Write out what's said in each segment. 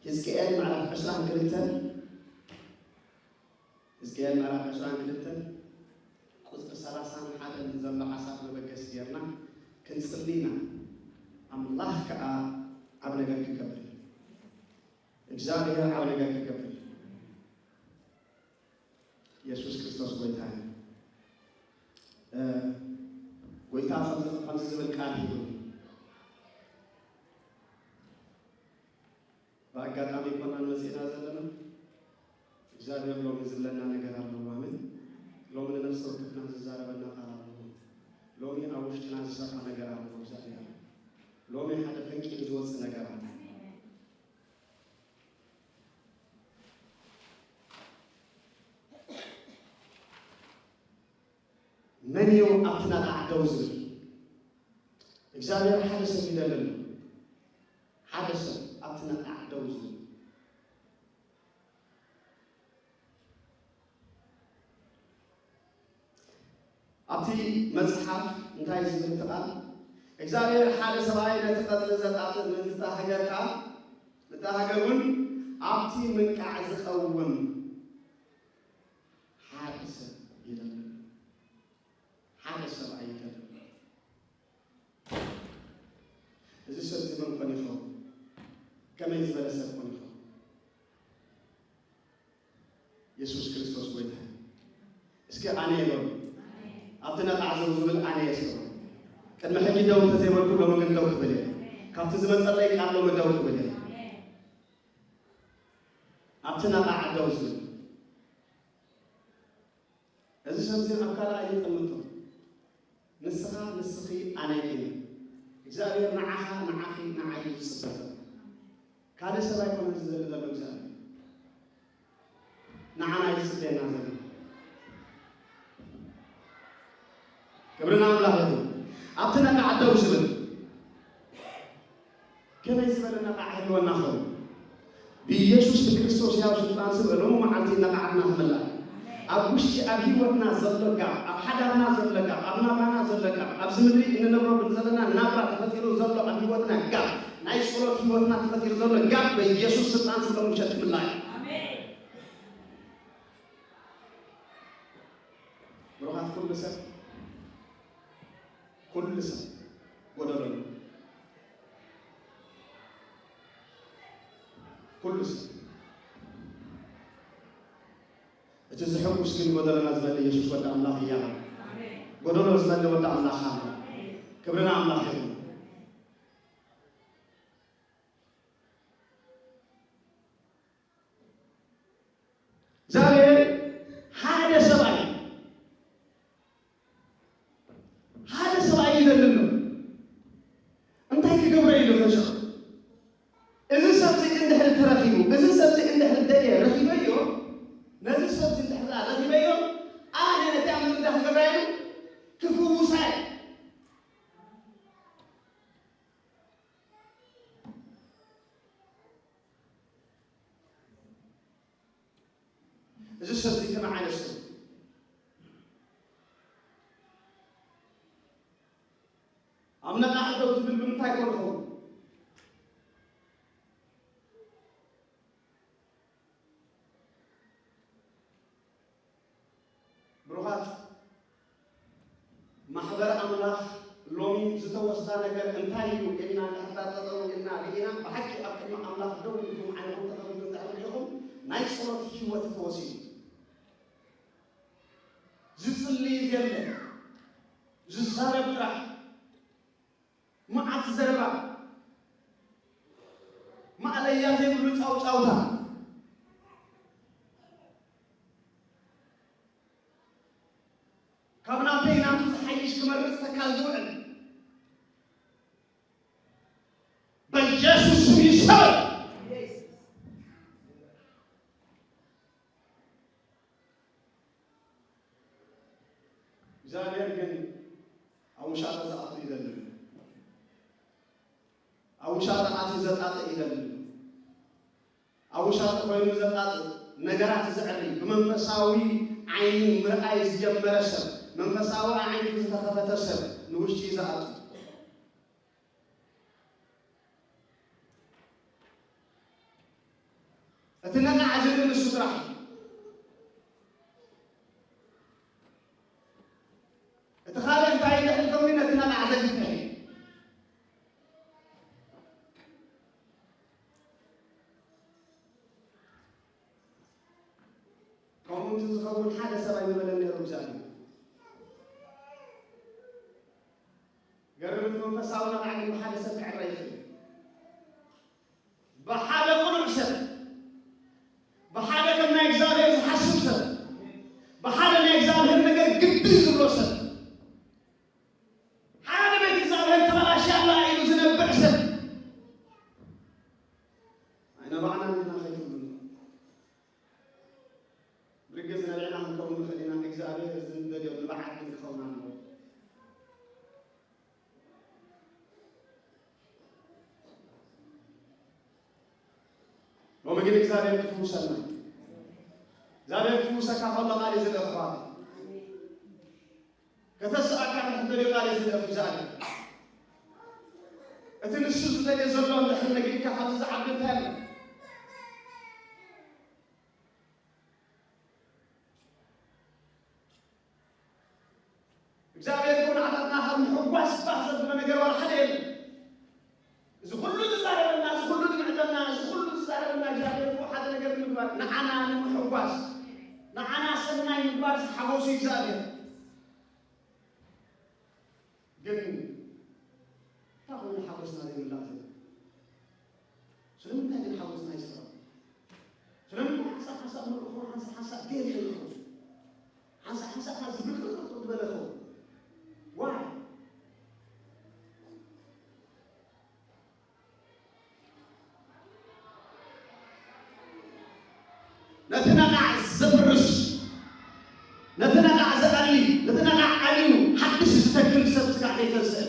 ሕዝቅኤል ምዕራፍ ዕስራን ክልተን፣ ሕዝቅኤል ምዕራፍ ዕስራን ክልተን ቁጽሪ ሰላሳን ሓደን ዘሎ ሓሳብ መበገሲ ጌርና ክንጽሊ ኢና። ኣምላኽ ከኣ ዓቢ ነገር ክገብር፣ እግዚኣብሔር ዓቢ ነገር ክገብር። የሱስ ክርስቶስ ጎይታ እዩ። እ፣ ጎይታ ከምዚ፣ ከምዚ ዝብል ቃል ሂቡ። ብኣጋጣሚ ኣይኮናን መጺእና ዘለና። እግዚኣብሔር ሎሚ ዝብለና ነገር ኣለዎ። ኣሜን። ሎሚ ንነፍሲ ወከፍና ዝዛረበና ቃል ኣለዎ። ሎሚ ኣብ ውሽጥና ዝሰርሖ ነገር ኣለዎ እግዚኣብሔር። ሎሚ ሓደ ፈንቂሉ ዝወጽእ ነገር ኣሎ። መን እዩ ኣብቲ ነቓዕ ደው ዝብል? እግዚኣብሔር ሓደ ሰብ ይደሊ ኣሎ። ሓደ ሰብ ኣብቲ ነቓዕ ደው ዝብል። ኣብቲ መጽሓፍ እንታይ ዝብል እቲ ቃል? እግዚኣብሔር ሓደ ሰብኣይ ነቲ ቀጽሪ ዘጣጥእ ምእንቲ እታ ሃገር ከኣ፣ ነታ ሃገር እውን ኣብቲ ምንቃዕ ዝቐውም ሓደ ሰብ ይደሊ። ሓደ ሰብኣይ ይደሊ። እዚ ሰብ እዚ መን ኮን ይኸውን? ከመይ ዝበለ ሰብ ኮን ይኸውን? የሱስ ክርስቶስ ጎይታ እዩ። እስኪ ኣነ እየ በሉ። ኣብቲ ነቓዕ ዘው ዝብል ኣነ እየ እስኪ በሉ። ቅድሚ ሕጂ ደው እንተዘይበልኩ ሎሚ ግን ደው ክብል እየ። ካብቲ ዝመጸለይ ቃል ሎሚ ደው ክብል እየ። ኣብቲ ነቓዕ ደው ዝብል እዚ ሰብ እዚ ኣብ ካልእ ኣይጠምቶ። ንስኻ፣ ንስኺ፣ ኣነ ኢና። እግዚኣብሔር ንዓኻ፣ ንዓኺ፣ ንዓይ እዩ ዝጽበ ዘሎ። ካልእ ሰብ ኣይኮነን ዝደሊ ዘሎ እግዚኣብሔር። ንዓና እዩ ዝጽበየና ዘሎ። ክብሪ ንኣምላኽ ይኹን። ኣብቲ ነቃዕ ደው ዝብል ከመይ ዝበለ ነቃዕ ህልወና ኸውን? ብኢየሱስ ብክርስቶስ ያው ስልጣን ስም ሎሚ መዓልቲ ነቃዕትና ክምላእ። ኣብ ውሽጢ ኣብ ህይወትና ዘሎ ጋብ፣ ኣብ ሓዳርና ዘሎ ጋብ፣ ኣብ ናብራና ዘሎ ጋብ፣ ኣብዚ ምድሪ እንነብረሉ ዘለና ናብራ ተፈጢሩ ዘሎ ኣብ ህይወትና ጋብ፣ ናይ ጸሎት ህይወትና ተፈጢሩ ዘሎ ጋብ በኢየሱስ ስልጣን ስም ሎሚ ምሸት ክምላእ እዩ። ኣሜን። ብሩኻት ኩሉ ሰብ፣ ኩሉ ሰብ ጎደሎ ነው። ኩሉ ሰብ። እቲ ዝሕጉስ ግን ጎደሎና ዝመልእ ኢየሱስ ወዲ ኣምላኽ እያ። ጎደሎ ዝመልእ ወዲ ኣምላኽ ኣሎ። ክብሪ ንኣምላኽ ይኹን። እግዚኣብሔር ሓደ ሰብኣይ፣ ሓደ ሰብኣይ ይደሊ ኣሎ። እንታይ ክገብሮ ኢሉ ከሸቕ? እዚ ሰብዚ እንድሕር ተረኺቡ፣ እዚ ሰብዚ እንድሕር ደልየ ረኺበዮ፣ ነዚ ሰብዚ እንድሕር ደኣ ረኺበዮ፣ ኣነ ነቲ ኣብ ምድሪ እንታይ ክገብራ ኢሉ? ክፍውሳ እየ። እዚ ሰብ እዚ ከመይ ዓይነት ሰብ? ኣብ ነቓዕ ደው ትብል ብምንታይ ኮን ይኸውን? ብሩኻት፣ ማሕበር ኣምላኽ ሎሚ ዝተወስዳ ነገር እንታይ እዩ ኢልና እንድሕር ጠጠው ኢልና ርኢና፣ ብሓቂ ኣብ ቅድሚ ኣምላኽ ደው ኢልኩም ዓይንኹም ተኸፊቱ እንድሕር ርኢኹም፣ ናይ ጸሎት ህይወት ተወሲዱ። ዝጽሊ የለ፣ ዝዛረብ ጥራሕ። መዓት ዘረባ፣ ማእለያ ዘይብሉ ጫውጫውታ፣ ካብ ናተይ ናቱ ዝሓይሽ ክመርጽ ተካል ዝውዕል በኢየሱስ ስም ይሰበር። እግዚኣብሔር ግን ኣብ ውሻጠ ዝኣቱ ይደሊ። ኣብ ውሻጠ ኣትዩ ዘጣጥእ ይደሊ። ኣብ ውሻጠ ኮይኑ ዘጣጥእ፣ ነገራት ዘዕሪ፣ ብመንፈሳዊ ዓይኒ ምርኣይ ዝጀመረ ሰብ፣ መንፈሳዊ ኣዒንቱ ዝተኸፈተ ሰብ ንውሽጢ እዩ ዝኣቱ። እቲ ነቓዕ ዝርኢ ንሱ ጥራሕ እዩ። እቲ ካልእ እንታይ እንድሕር ኢልኩምኒ፣ ነቲ ነቓዕ ዘግፍሕ እዩ። ከምኡ እንተዝኸውን ሓደ ሰብ ኣይምበለን ነይሩ እግዚኣብሔር። ገርም እቲ መንፈሳዊ ነቓዕ ግን ብሓደ ሰብ ክዕረ ይኽእል። ብሓደ ቅኑዕ ሰብ፣ ብሓደ ከም ናይ እግዚኣብሔር ዝሓስብ ሰብ፣ ብሓደ ናይ እግዚኣብሔር ነገር ግዲ ዝብሎ ሰብ፣ ሓደ ቤት እግዚኣብሔር ተበላሽያ ኣላ ኢሉ ዝነብዕ ሰብ ኣይነባዕናን ኢና ከይትብሉ። ብርግጽ ነቢዕና ክንከውን ንኽእል ኢና። እግዚኣብሔር እዚ ንደልዮ ንብዓት ግን ክኸውን ኣለዎ። ሎሚ ግን እግዚኣብሔር ክፍውሰና። እግዚኣብሔር ክፍውሰካ ከሎ ቃል እዩ ዝልእኽ ኣሕዋት። ከተስኣካ እንድሕር ደልዩ ቃል እዩ ዝልእኽ እግዚኣብሔር። እቲ ንሱ ዝደልዮ ዘሎ እንድሕር ነጊርካ ካብዚ ዝዓቢ እንታይ ኣሎ? እግዚኣብሔር እኮ ንዓታትና ካብ ምሕጓስ ባህ ዘብሎ ነገር ዋላ ሓደ የለን። እዚ ኩሉ ዝዛረበና፣ እዚ ኩሉ ዝምዕደና፣ እዚ ኩሉ ዝዛረበና እግዚኣብሔር እኮ ሓደ ነገር ንምግባር፣ ንዓና ንምሕጓስ፣ ንዓና ሰናይ ምግባር ዝሓጎሱ እግዚኣብሔር። ግን እንታይ ኮይኑ ሓጎስና ዘይምላእ ዘሎ? ስለምንታይ ግን ሓጎስና ይስረቕ? ስለምንታይ ሓንሳእ ሓንሳእ ምርኢኹ፣ ሓንሳእ ሓንሳእ ገለ ይኹ፣ ሓንሳእ ሓንሳእ ካብ ዝብርቅርቅ ዝበለ ኹ? ዋይ? ነቲ ነቓዕ ዘፍርስ፣ ነቲ ነቓዕ ዘቐሊ፣ ነቲ ነቓዕ ኣልዩ ሓድሽ ዝተክል ሰብ ስጋዕ ከይተንስእ።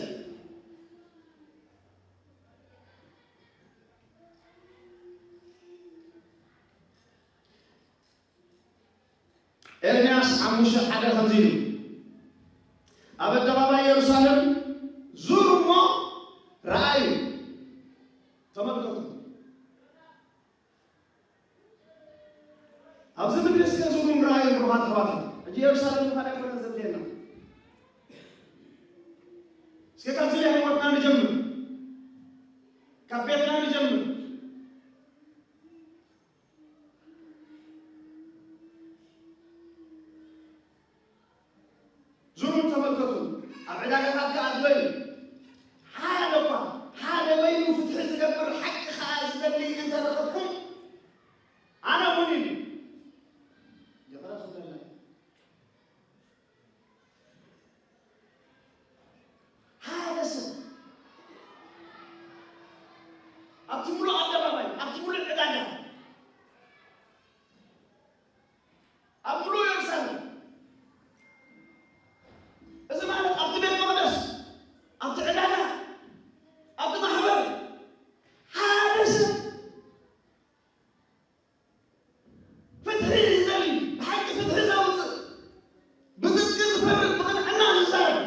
ኤርምያስ ሓሙሽተ ሓደ ከምዚ ኢሉ፣ ኣብ ኣደባባይ የሩሳሌም ዙሩ እሞ ረኣዩ። ተመልከቱ። ኣብዚ ምድሪ እስከ ዙሩን ረኣዩ ብሩኻት ኣሕዋት። ሕጂ የሩሳሌም ምዃን ኣይኮነን ዘድልየና። እስከ ካብዚ ናይ ህይወትና ንጀምር። ካብ ቤትና ንጀምር። ዙሩን ተመልከቱ። ኣብ ዕዳጋታት ከኣ ዝበዩ ሓደ እኳ ሓደ በይኑ ፍትሒ ዝገብር ሓቂ ከኣ ዝደሊ እንተረኸብኩም ኣነ እውን ኢሉ ይቕረ ክብለና እዩ። ሓደ ሰብ ኣብቲ ምሉእ ኣደባባይ ኣብቲ ምሉእ ዕዳጋ ኣብ ምሉእ የሩሳሌም እዚ ማለት ኣብቲ ቤት መቕደስ ኣብቲ ዕዳጋ ኣብቲ ማሕበር ሓደ ሰብ ፍትሒ ዝደሊ ብሓቂ ፍትሒ ዘውፅእ ብጽድቂ ዝፈርድ ብቕንዕና ዝዛረብ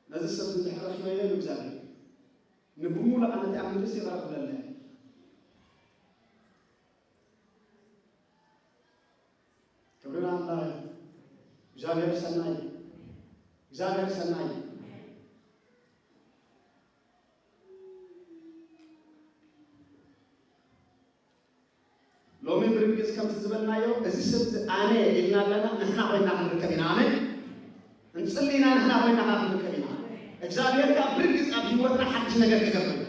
ነዚ ሰብ እዚ እንድሕር ረኺበዮ ንእግዚኣብሔር ንብሙሉኣ ነቲ ኣብ ምድሪ ይቕረ ክብለለይ። ክብሪ ንኣምላኽ። እግዚኣብሔር ሰናይ፣ እግዚኣብሔር ሰናይ። ሎሚ ብርግጽ ከምቲ ዝበልናዮ እዚ ሰብ እዚ ኣነ ኢልና ኣለና፣ ንሕና ኮይና ክንርከብ ኢና። ኣሜን። እንጽሊ ኢና፣ ንሕና ኮይና ከዓ ክንርከብ ኢና። እግዚኣብሔር ከዓ ብርግጽ ኣብ ህይወትና ሓድሽ ነገር ክገብር እዩ።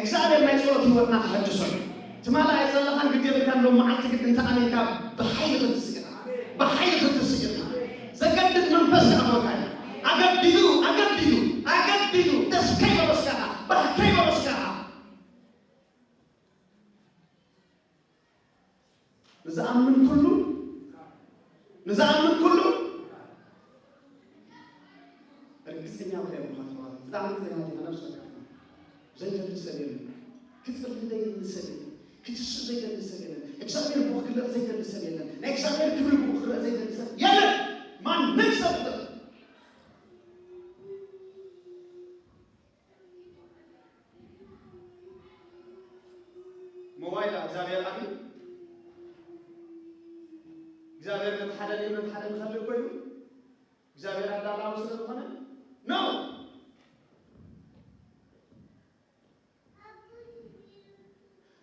እግዚኣብሔር ናይ ጸሎት ህይወትና ክሕድሶ እዩ። ትማሊ ኣይጸለኻን ግዲ የብልካን፣ ሎም መዓልቲ ግን እንተ ኣሚንካ ብሓይሊ ክትስእ ኢኻ። ብሓይሊ ክትስእ ኢኻ። ዘገድድ መንፈስ ክኣትወካ እዩ። ኣገዲዱ፣ ኣገዲዱ፣ ኣገዲዱ ደስ ከይበሎ እስካኻ፣ ባህ ከይበሎ እስካኻ። ንዝኣምን ኩሉ፣ ንዝኣምን ኩሉ ርግጸኛ ብኸ ብኻትዋ ብጣዕሚ ርግጸኛ ዲና ነብሰካ ዘይደሊ ሰብ የለን። ክጽሊ ዘይደሊ ሰብ የለን። ክትስእ ዘይደሊ ሰብ የለን። እግዚኣብሔር ብኡ ክግለጽ ዘይደሊ ሰብ የለን። ናይ እግዚኣብሔር ክብሪ ብኡ ክረእ ዘይደሊ ሰብ የለን። ማንም ሰብ ይጠጥ ሞባይል እግዚኣብሔር ኣድዩ እግዚኣብሔር ነቲ ሓደ ድዩ ነቲ ሓደ ንኸልእ ኮይኑ እግዚኣብሔር ኣዳላዊ ስለ ዝኾነ ነው።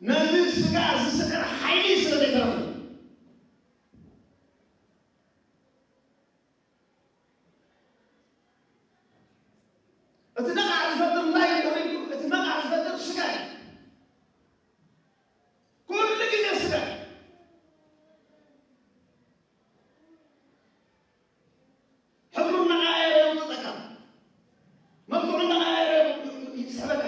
ነዚ ስጋ ዝስዕር ሓይሊ ስለ ዘይተረፈ እቲ ነቓዕ ዝፈጥር እንታይ እንተኾይኑ እቲ ነቓዕ ዝፈጥር ስጋ እዩ። ኩሉ ግዜ ስጋ እዩ። ሕብሩ እናቐያየረ ይውጥጠካ፣ መልክዑ እናቐያየረ ይስሕበካ።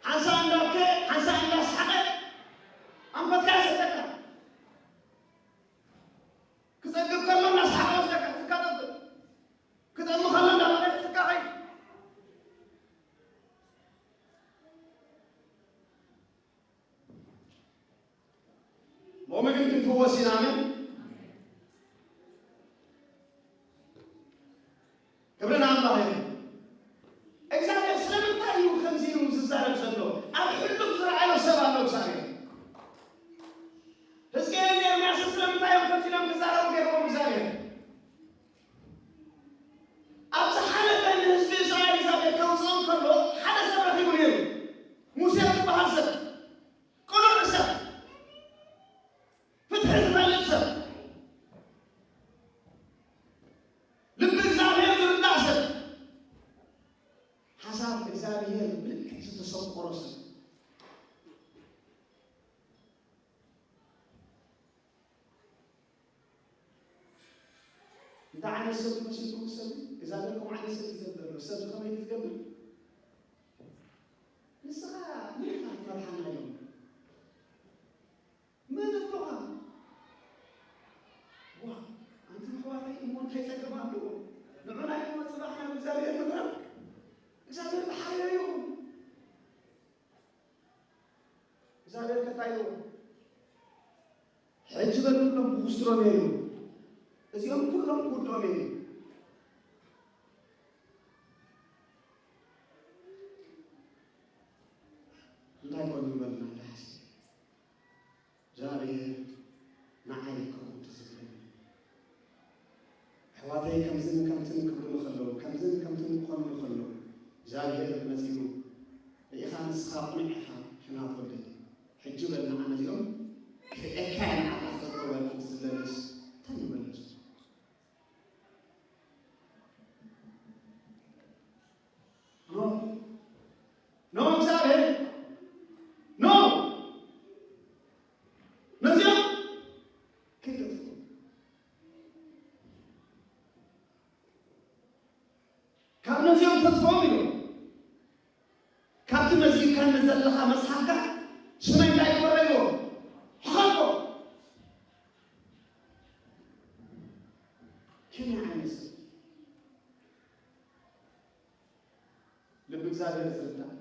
ሓንሳእ እንዳብከ ሓንሳእ እንዳስሓቐ ኣንፈትካ ይሰደካ። ክጸግብ ከሎ እናስሓቐ ወስደካ ትካጠብ፣ ክጠሚ ከሎ እንዳበለ ትካኸይ። ሎሚ ግን ክንፍወስ ኢና። ኣሜን። ክብሪ ንኣምላኽ ይኹን። እግዚኣብሔር ስለምንታይ እዩ ከምዚ ኢሉ ዝዛረብ ዘሎ? ኣብ ሕሉፍ ዝረኣዮ ሰብ ኣሎ እግዚኣብሔር። ህዝቅኤልን ኤርምያስን ስለምንታይ እዮም ከምዚ ኢሎም ክዛረቡ ገይርዎም እግዚኣብሔር? ኣብ ዝሓለፈ ንህዝቢ እስራኤል እግዚኣብሔር ከውፅኦም ከሎ ሓደ ሰብ ረኺቡ ነይሩ። ሙሴ ዝበሃል ሰብ፣ ቅኑዕ ሰብ፣ ፍትሒ ዝፈልጥ ሰብ፣ ልቢ እግዚኣብሔር ዝርዳእ ሰብ፣ ሓሳብ እግዚኣብሔር ብልክዕ ዝተሰቆሮ ሰብ። እንታይ ዓይነት ሰብ መሲልኩም ትሰብዩ? እግዚኣብሔር ከምኡ ዓይነት ሰብ እዩ ዘበሎ። ሰብ ከመይ እዩ ዝገብር? ንስኻ መን ኢኻ ክትመርሓና ኢሎም? መን ኣሎኻ? ዋ፣ ኣንታ ኣሕዋተይ እሞ እንታይ ጸገም ኣለዎ? ንዑና ኢሞ ጽባሕ ናብ እግዚኣብሔር ምቕራብ። እግዚኣብሔር ብሓይሉ ይኹን። እግዚኣብሔር ከ እንታይ ኢልዎ? ሕጂ በሉ ኩሎም ብኹስትሮም እዮም። እዚኦም ኩሎም ክውድኦም እዮም። እንታይ ኮን ይበልና እንዳሓስ እግዚኣብሔር ንዓይ ከምኡ ትዝብለኒ። ኣሕዋተይ ከምዝን ከምትን ክብሉኒ ከለዉ፣ ከምዝን ከምትን ክኾኑኒ ከለዉ፣ እግዚኣብሔር መጺኡ፣ ርኢኻ ንስኻ ቅኑዕ ኢኻ፣ ሕናት ወደይ፣ ሕጂ በል ንዓ ነዚኦም ክርእየካ እየ ንዓኻ ክፈጥሮ በል ከምቲ ዝብለንስ፣ እንታይ ይመለሱ? ኖ፣ ኖ፣ እግዚኣብሔር፣ ኖ፣ ነዚኦም ከይተጥፍኦም። ካብ ነዚኦም ተጥፍኦም ኢሉ። ካብቲ መዝጊብካኒ ዘለኻ መጽሓፍካ ሽመይ እንታይ ግበሮ ኢልዎ? ሕኸኮ። ከመይ ዓይነት ሰብ? ልቢ እግዚኣብሔር ዝርዳእ።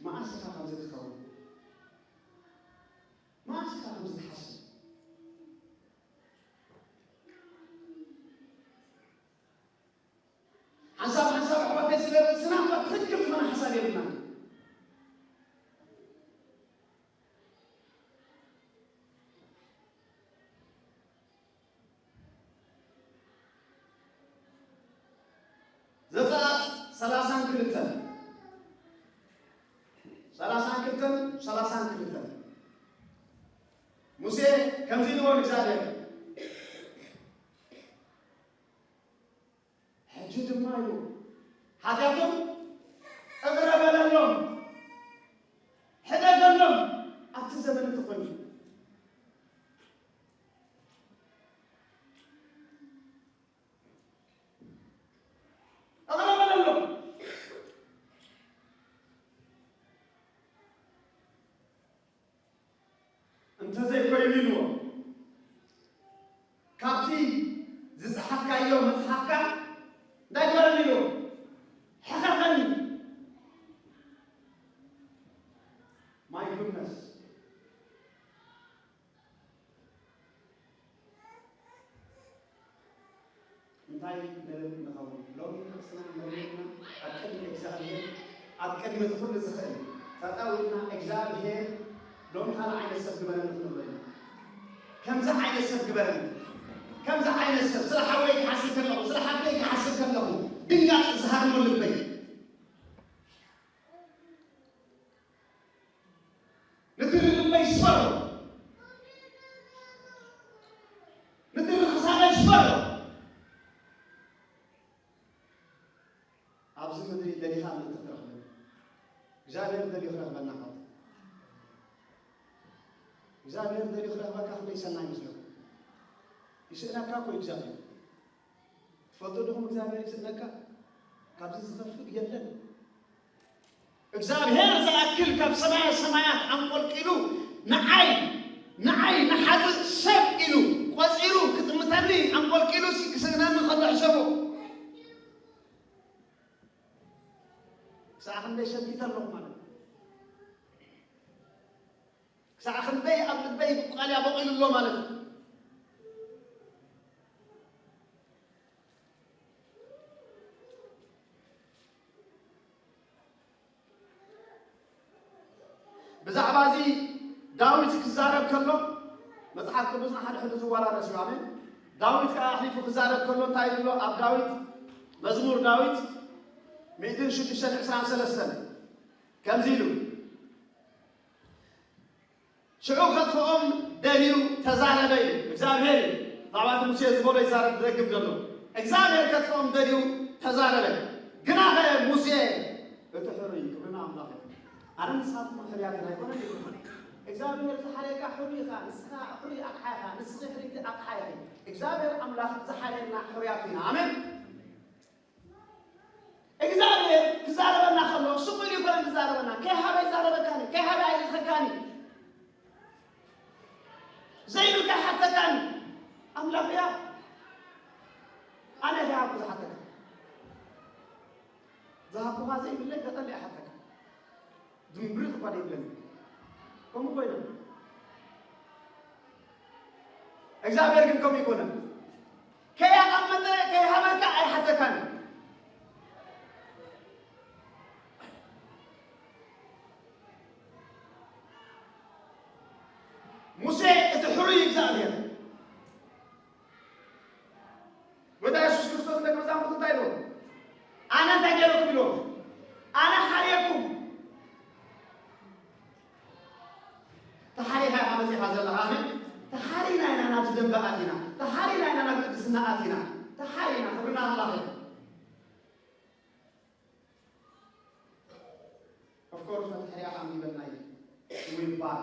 መዓስ ኢኻ ከምዚ ትኸውን? መዓስ ኢኻ ከምዚ ትሓስብ? ሓንሳብ ሓንሳብ ኣሕዋተይ ስለ ርእስና እኳ ትኽክል ዝኾነ ሓሳብ የብልናን። ዘጸኣት ሰላሳን ክልተን፣ ሰላሳን ክልተን፣ ሰላሳን ክልተን። ሙሴ ከምዚ ኢልዎ ንእግዚኣብሔር፣ ሕጂ ድማ ኢሉ፣ ሓጢኣቶም እቕረ በለሎም፣ ሕደገሎም፣ ኣብቲ ዘመን እቲ ኮይኑ። እቕረ በለሎም። እንተዘይኮይኑ ኢልዎ፣ ካብቲ ዝጸሓፍካዮ መጽሓፍካ እንታይ ግበረኒ ኢልዎ፣ ሕኸኸኒ። My goodness። ንብል ንኸውን። ሎሚ ጥቕስና መሪሕና ኣብ ቅድሚ እግዚኣብሔር፣ ኣብ ቅድሚ እቲ ኩሉ ዝኽእል ጠጠው ኢልና እግዚኣብሔር ሎሚ ካልእ ዓይነት ሰብ ግበረኒ ክንብሎ ኢና። ከምዚ ዓይነት ሰብ ግበረኒ። ከምዚ ዓይነት ሰብ ስለ ሓወይ ክሓስብ ከለኹ፣ ስለ ሓብተይ ክሓስብ ከለኹ ድንጋጽ ዝሃርሞ ልበይ። ንትሪ ልበይ ስበሮ። ንትሪ ክሳደይ ስበሮ። ኣብዚ ምድሪ ደሊኻ ምእንቲ ክትረኽበኒ እግዚኣብሔር ደልዩ ክረኽበና። ካብ እግዚኣብሔር ደልዩ ክረኽበካ ክንደይ ሰናይ ይመስለኩም? ይስእነካ እኮ እዩ እግዚኣብሔር። ትፈልጡ ዲኹም እግዚኣብሔር ይስእነካ? ካብዚ ዝኸፍእ የለን። እግዚኣብሔር ዝኣክል ካብ ሰማየ ሰማያት ኣንቆልቂሉ ንዓይ፣ ንዓይ ንሓጥእ ሰብ ኢሉ ቆጺሩ ክጥምተኒ ኣንቆልቂሉ ሲ ክስእነኒ ከሎ ሕሰቦ። ክሳዕ ክንደይ ሸቲተ ኣለኹ ማለት እዩ። ክሳዕ ክንደይ ኣብ ልበይ ብቃልያ በቂሉ ኣሎ ማለት እዩ። ብዛዕባ እዚ ዳዊት ክዛረብ ከሎ መጽሓፍ ቅዱስና ሓደ ሕዱ ዝወራረስ እዩ። ኣሜን። ዳዊት ከዓ ኣሕሊፉ ክዛረብ ከሎ እንታይ ይብሎ? ኣብ ዳዊት፣ መዝሙር ዳዊት ሚእትን ሽዱሽተን ዕስራን ሰለስተን ከምዚ ኢሉ፣ ሽዑ ከጥፍኦም ደልዩ ተዛረበ ኢሉ። እግዚኣብሔር እዩ። ብዛዕባ እቲ ሙሴ ዝበሎ ይዛረብ፣ ዝደግም ዘሎ። እግዚኣብሔር ከጥፍኦም ደልዩ ተዛረበ። ግናኸ ሙሴ እቲ ሕሩይ፣ ክብሪ ንኣምላኽ ይኹን። ኣነ ንስኻትኩም ሕሩያት ኢና ኣይኮነን ይኹን። እግዚኣብሔር ዝሓረየካ ሕሩይ ኢኻ፣ ንስኻ ሕሩይ ኣቕሓ ኢኻ፣ ንስኺ ሕርይቲ ኣቕሓ ኢኺ። እግዚኣብሔር ኣምላኽ ዝሓረየና ሕሩያት ኢና። ኣሜን። እግዚኣብሔር ክዛረበና ከሎ ስቕ ኢሉ ይኮነ ዝዛረበና። ከይሃበ ይዛረበካኒ፣ ከይሃበ ኣይልእኸካኒ። ዘይብልካ ይሓተካኒ። ኣምላኽ እያ። ኣነ ከይሃብኩ ዝሓተካ። ዝሃብኩኻ ዘይብለይ ተጠሊዐ ሓተካ። ድምብሪ እኳ ዘይብለኒ። ከምኡ ኮይነ። እግዚኣብሔር ግን ከምኡ ይኮነ። ከያቐመጠ ከይሃበካ ኣይሓተካን። ሙሴ እቲ ሕሩይ እግዚኣብሔር። ጎይታ የሱስ ክርስቶስ ንደቀ መዛሙርቱ እንታይ ኢልዎ? ኣነ እንታይ ገይረኩም ኢልዎ? ኣነ ሓርየኩም። ተሓሪኻ ኢኻ መጺኻ ዘለኻ። ኣሜን። ተሓሪና ኢና ናብዚ ደንበ ኣቲና። ተሓሪና ኢና ናብ ቅድስና ኣቲና። ተሓሪና። ክብሪ ንኣምላኽ ይኹን። Of course፣ መትሓርያ ኣንቢበልና እዩ። We ባር።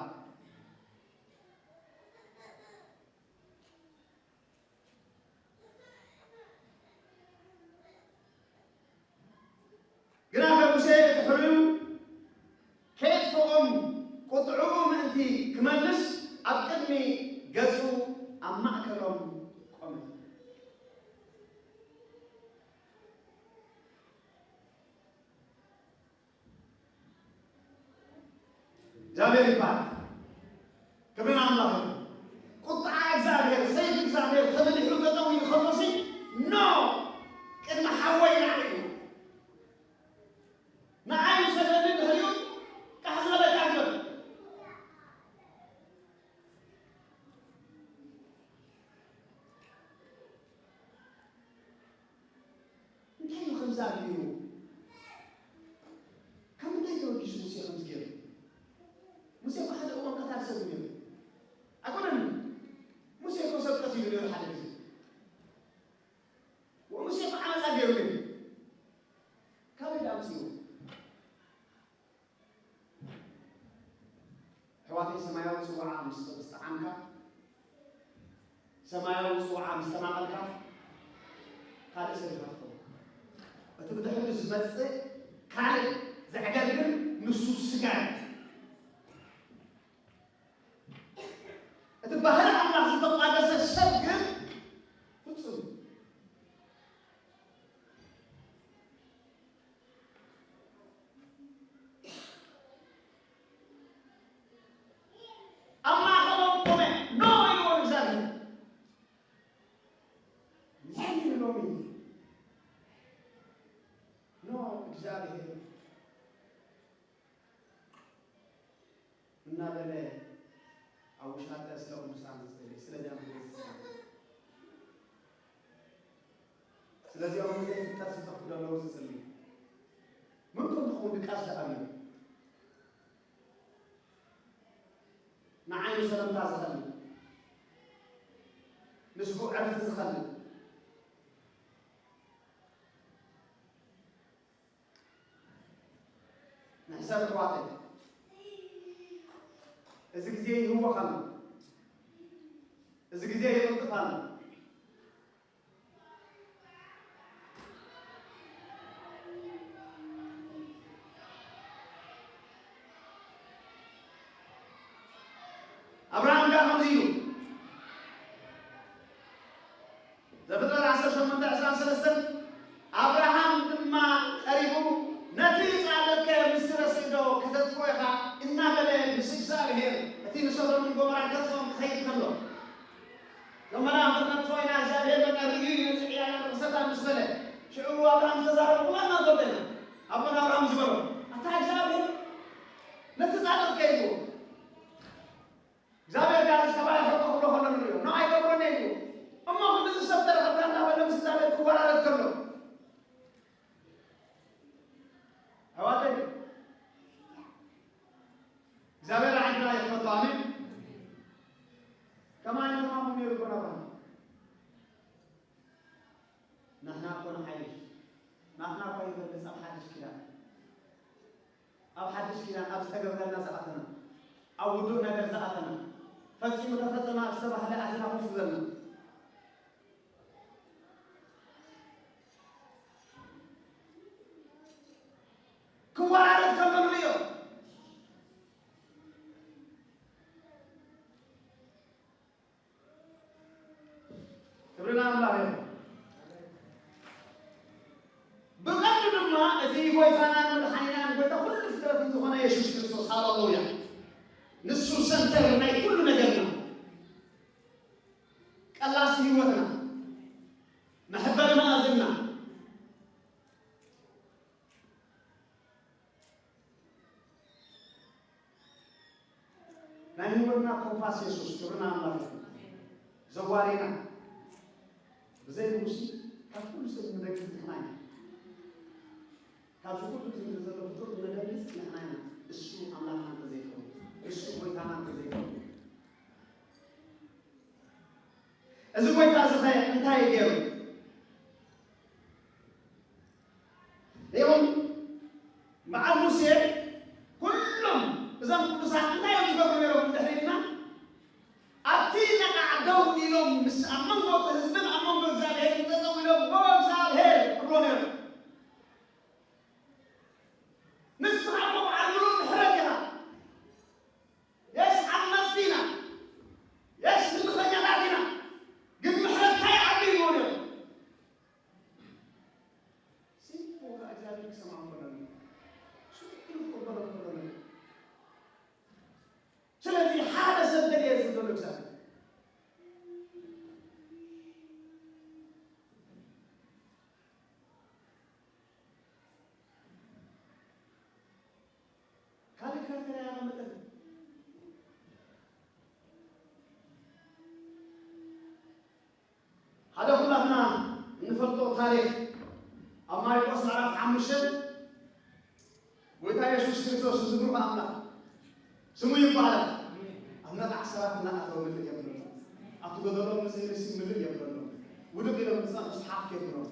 ግናኸ ሙሴ እቲ ሕሩዩ ከየጥፍኦም ቁጥዕኡ ምእንቲ ክመልስ ኣብ ቅድሚ ገጹ ኣብ ማእከሎም ቆመ። እግዚኣብሔር ይባረክ። ክብሪ ንኣምላኽ ይኹን። ቁጥዓ እግዚኣብሔር፣ ሰይፊ እግዚኣብሔር ተመሊሑ ጠጠው ኢሉ ከሎሲ፣ ኖ፣ ቅድሚ ሓወይ ንዓይ እዩ። ንዓይ ውሰደኒ ድሕሪኡ ቃሕ ዝበለካ ግበር። እንታይ እዩ ከምዚ ኣቢሉ? ካብ ምንታይ ተበጊሱ ሙሴ ከምዚ ገይሩ? ሙሴ እኮ ሓደ እዋን ቀታሊ ሰብ እዩ ነይሩ። ኣይኮነን? ሙሴ እኮ ሰብ ቀቲሉ ነይሩ ሓደ ግዜ። ወሙሴ እኮ ዓመፃ ገይሩ ነይሩ። ካበይ ደኣ ኣምፅኡ? ኣሕዋተይ፣ ሰማያዊ ጽዋዓ ምስ፣ ምስ ጠዓምካ፣ ሰማያዊ ጽዋዓ ምስ ተማቐልካ፣ ካልእ ሰብ ኢኻ ትኸውን። እቲ ብድሕሪኡ ዝመጽእ ካልእ ዘዕገርግር ንሱ ስጋ እዩ። እቲ ባህሪ ኣምላኽ ዝተቋደሰ ሰብ ግን ፍጹም። ኣብ ማእኸሎም ቆመ፣ ኖ ኢልዎ ንእግዚኣብሔር። እንታይ ኢሉ ሎሚ? እናበለ ኣብ ውሻጠ ስለ ቅዱሳን ዝጽሊ፣ ስለዚኣም ዝጽሊ፣ ስለዚኦም ዘይፍጠር ዝጠፍኡ ዘለዉ ዝጽሊ። ምን ከም ትኸውን ድቃስ ደኣ ኣሎ። ንዓይኑ ሰለምታ ዝኸልእ፣ ንስጉ ዕረፍቲ ዝኸልእ፣ ንሕሰብ ኣሕዋተይ፣ እዚ ግዜ ይህወኽ ኣሎ። እዚ ግዜ ይቕልጥፍ ኣሎ። ኣብርሃም ከኣ ከምዚ ኢሉ፣ ዘፍጥረት ዓሰርተ ሸሞንተ ዕስራን ሰለስተን፣ ኣብርሃም ድማ ቀሪቡ፣ "ነቲ ጻድቕ ከ ምስ ረስእዶ ከተጥፍኦ ኢኻ?" እናበለ ምስ እግዚኣብሔር፣ እቲ ንሰዶምን ጎሞራን ከጥፍኦም ክኸይድ ከሎ፣ እዞም መላእኽቲ ነጥፍኦ ኢና፣ እግዚኣብሔር በቃ ርእዩ እዩ፣ ነዚ ዕያና ንኽሰታ ምስ በለ፣ ሽዑ ኣብርሃም ዝተዛረበ ኩላ እናፈልጠ ኢና። ኣቦና ኣብርሃም ዝበሎ፣ ኣታ እግዚኣብሔር ነቲ ጻድቕ ከ ኢልዎ፣ እግዚኣብሔር ጋር ዝተባረኸ ክብሎ ከሎ ንርእዮ፣ "No ኣይገብሮን እየ" ኢልዎ። እሞ ክንድዚ ሰብ ተረኸብካ እናበለ ምስ እግዚኣብሔር ክወራረድ ከሎ፣ ኣሕዋተይ፣ እግዚኣብሔር ዓይንና ይኽፈቶ። ኣሜን። ከማይ ከማኹም ነይሩ እኮ ናባና። ንሕና እኮ ንሓይሽ። ናትና እኮ ይበልጽ ኣብ ሓድሽ ኪዳን። ኣብ ሓድሽ ኪዳን ኣብ ዝተገብረልና ዝኣተና፣ ኣብ ውዱእ ነገር ዝኣተና፣ ፈጺሙ ተፈጸመ ኣብ ዝተባህለ ኣቲና ኮፍ ዝበልና። ክወራረድ ከሎ ንርእዮ። ክብሪ ንኣምላኽ ይኹን። ብቐንዱ ድማ እቲ ጎይታናን መድሓኒናን ጎይታ ኩሉ ፍጥረትን ዝኾነ የሱስ ክርስቶስ፣ ሃለሉያ፣ ንሱ ሰንተር ናይ ኩሉ ነገርና፣ ቀላሲ ህይወትና፣ መሕበሪ መኣዝንና፣ ናይ ህይወትና ኮምፓስ የሱስ፣ ክብሪ ንኣምላኽ ይኹን። ዘዋሪና፣ ብዘይ ንጉሲ ካብ ኩሉ ሰብ ንደግፍ ንሕና ኢና። ካብዚ ኩሉ ምድሪ ዘሎ ፍጡር ንደግፍ ንሕና ኢና። እሱ ኣምላኽና እንተዘይከውን፣ እሱ ጎይታና እንተዘይከውን፣ እዚ ጎይታ እዚ ኸ እንታይ እዩ ገይሩ? ይኹን በዓል ሙሴ፣ ኩሎም እዞም ቅዱሳን እንታይ እዮም ዝገብሩ ነይሮም እንድሕር ኢልና፣ ኣብቲ ነቓዕ ደው ኢሎም ምስ፣ ኣብ መንጎ እቲ ህዝብን ኣብ መንጎ እግዚኣብሔርን ጠጠው ኢሎም፣ "ኦ እግዚኣብሔር" ክብሎ ነይሮም። ንስኻ እኮ በዓል ምሉእ ምሕረት ኢኻ። የስ፣ ዓመፅቲ ኢና። የስ፣ ህልኸኛታት ኢና። ግን ምሕረትካ ይዓቢ ይብሉ ነይሮም። ሲምፕል፣ እግዚኣብሔር ክሰምዖም ከሎ፣ ስቕ ኢሉ ክቕበሎም ከሎ፣ ስለዚ ሓደ ሰብ ደልየ ዝብሎ እግዚኣብሔር። ካልእ ክራይተርያ ያቐመጠልን። ሓደ ኩላትና እንፈልጦ ታሪኽ፣ ኣብ ማርቆስ ምዕራፍ ሓሙሽተ፣ ጎይታ የሱስ ክርስቶስ፣ እዚ ብሩኽ ኣምላኽ ስሙ ይባረኽ፣ ኣብ ነቓዕ ሰባት እናኣተወ ምልእ የብለሎም። ኣብቲ ጎደሎ ምስ ምልእ የብለሎም። ውድቕ ኢሎም ዝጸንሑ ሓፍ የብሎም።